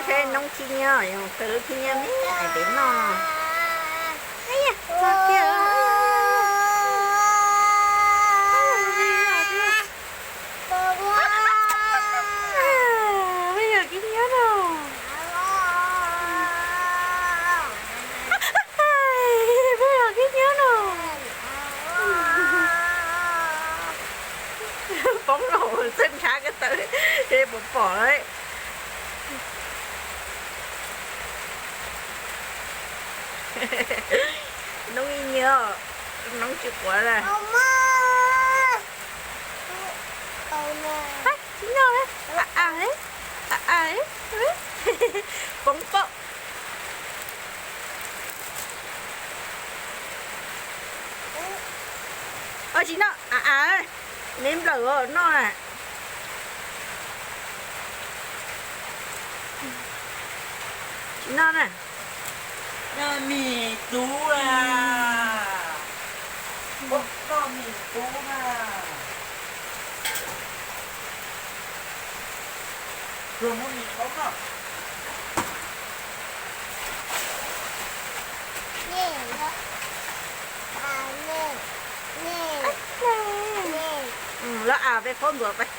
Noob khib nyob, yog thaws lub khib nyob me ais pem noj. Ua kiag, peb yog khib nyob no. Peb yog khib nyob no. Poob los txawj nrhav ko taw, pom pom lawm. Noob ib nyiag, noob tsis quav na. Tsis noj, a a, a a, poob pob. Tsis noj, a a, me nplawm noj na. Tsis noj na. Noj mis tub na. Noj mis tub na. Luag muab mis poob noj. Lawv a peb phaub ntuav peb.